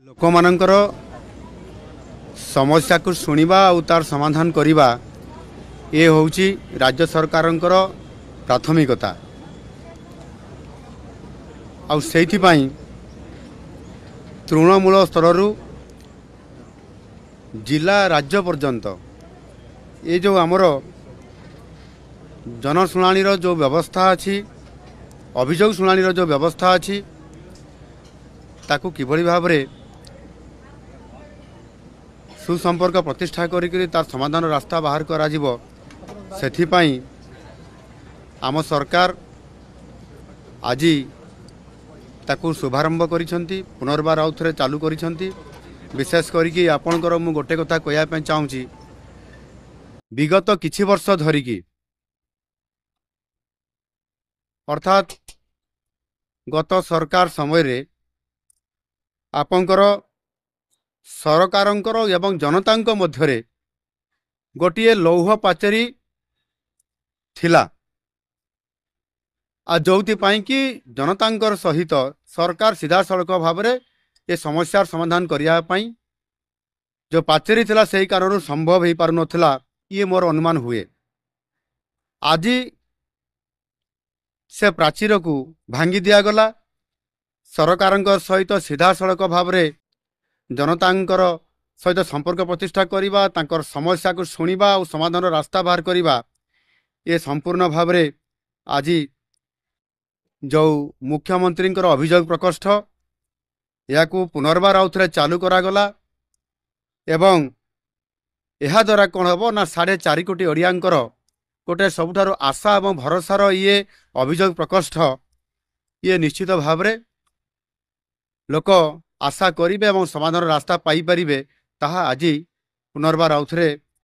ଲୋକମାନଙ୍କର ସମସ୍ୟାକୁ ଶୁଣିବା ଆଉ ତାର ସମାଧାନ କରିବା, ଏ ହେଉଛି ରାଜ୍ୟ ସରକାରଙ୍କର ପ୍ରାଥମିକତା। ଆଉ ସେଇଥିପାଇଁ ତୃଣମୂଳ ସ୍ତରରୁ ଜିଲ୍ଲା, ରାଜ୍ୟ ପର୍ଯ୍ୟନ୍ତ ଏ ଯେଉଁ ଆମର ଜନଶୁଣାଣିର ଯେଉଁ ବ୍ୟବସ୍ଥା ଅଛି, ଅଭିଯୋଗ ଶୁଣାଣିର ଯେଉଁ ବ୍ୟବସ୍ଥା ଅଛି, ତାକୁ କିଭଳି ଭାବରେ ସୁସମ୍ପର୍କ ପ୍ରତିଷ୍ଠା କରିକରି ତାର ସମାଧାନ ରାସ୍ତା ବାହାର କରାଯିବ, ସେଥିପାଇଁ ଆମ ସରକାର ଆଜି ତାକୁ ଶୁଭାରମ୍ଭ କରିଛନ୍ତି, ପୁନର୍ବାର ଆଉ ଥରେ ଚାଲୁ କରିଛନ୍ତି। ବିଶେଷ କରିକି ଆପଣଙ୍କର ମୁଁ ଗୋଟେ କଥା କହିବା ପାଇଁ ଚାହୁଁଛି, ବିଗତ କିଛି ବର୍ଷ ଧରିକି, ଅର୍ଥାତ୍ ଗତ ସରକାର ସମୟରେ ଆପଣଙ୍କର ସରକାରଙ୍କର ଏବଂ ଜନତାଙ୍କ ମଧ୍ୟରେ ଗୋଟିଏ ଲୌହ ପାଚେରୀ ଥିଲା, ଆଉ ଯେଉଁଥିପାଇଁ କି ଜନତାଙ୍କର ସହିତ ସରକାର ସିଧାସଳଖ ଭାବରେ ଏ ସମସ୍ୟାର ସମାଧାନ କରିବା ପାଇଁ ଯେଉଁ ପାଚେରୀ ଥିଲା, ସେହି କାରଣରୁ ସମ୍ଭବ ହେଇପାରୁନଥିଲା, ଇଏ ମୋର ଅନୁମାନ ହୁଏ। ଆଜି ସେ ପ୍ରାଚୀରକୁ ଭାଙ୍ଗି ଦିଆଗଲା। ସରକାରଙ୍କ ସହିତ ସିଧାସଳଖ ଭାବରେ ଜନତାଙ୍କର ସହିତ ସମ୍ପର୍କ ପ୍ରତିଷ୍ଠା କରିବା, ତାଙ୍କର ସମସ୍ୟାକୁ ଶୁଣିବା ଆଉ ସମାଧାନର ରାସ୍ତା ବାହାର କରିବା, ଏ ସମ୍ପୂର୍ଣ୍ଣ ଭାବରେ ଆଜି ଯେଉଁ ମୁଖ୍ୟମନ୍ତ୍ରୀଙ୍କର ଅଭିଯୋଗ ପ୍ରକୋଷ୍ଠ, ଏହାକୁ ପୁନର୍ବାର ଆଉ ଥରେ ଚାଲୁ କରାଗଲା। ଏବଂ ଏହାଦ୍ୱାରା କ'ଣ ହେବ ନା, 4.5 କୋଟି ଓଡ଼ିଆଙ୍କର ଗୋଟେ ସବୁଠାରୁ ଆଶା ଏବଂ ଭରସାର ଇଏ ଅଭିଯୋଗ ପ୍ରକୋଷ୍ଠ, ଇଏ ନିଶ୍ଚିତ ଭାବରେ ଲୋକ ଆଶା କରିବେ ଏବଂ ସମାଧାନର ରାସ୍ତା ପାଇପାରିବେ, ତାହା ଆଜି ପୁନର୍ବାର ଆଉ ଥରେ